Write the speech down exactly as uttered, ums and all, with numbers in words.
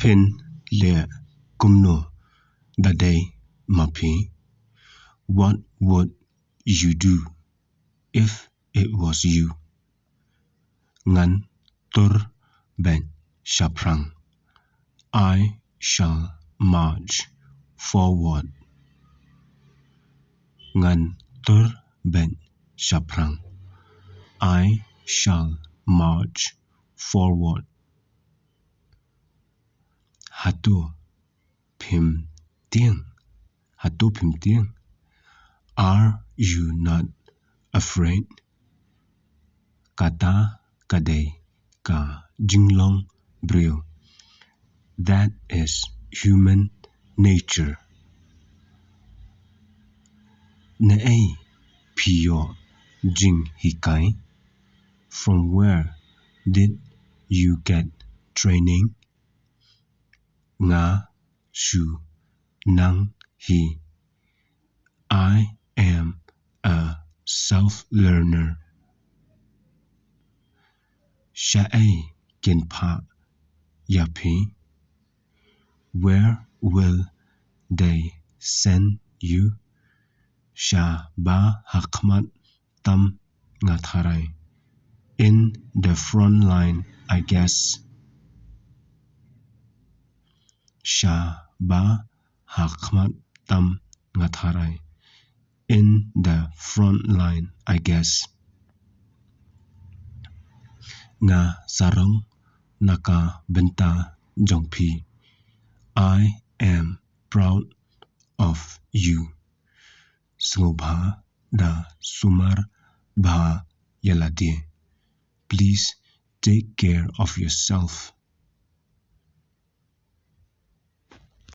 Phin leh kumno da dei ma phi? What would you do if it was you? Ngan tur beit shaphrang. I shall march forward. Ngan tur beit shaphrang. I shall march forward. Hato phim tieng? Hato phim tieng? Are you not afraid? Kata ka dei ka jinglong briew. That is human nature. Naei phi ïoh jinghikai? From where did you get training? Nga shu nang hi. I am a self learner. Shaei kin phah ïa phi? Where will they send you? Shaba ha khmat tam nga tharai. In the front line, I guess. Shaba ha khmat tam nga tharai. In the front line, I guess. Nga sarong na ka bynta jong phi. I am proud of you. Sngewbha da sumar bha ïa lade. Please take care of yourself.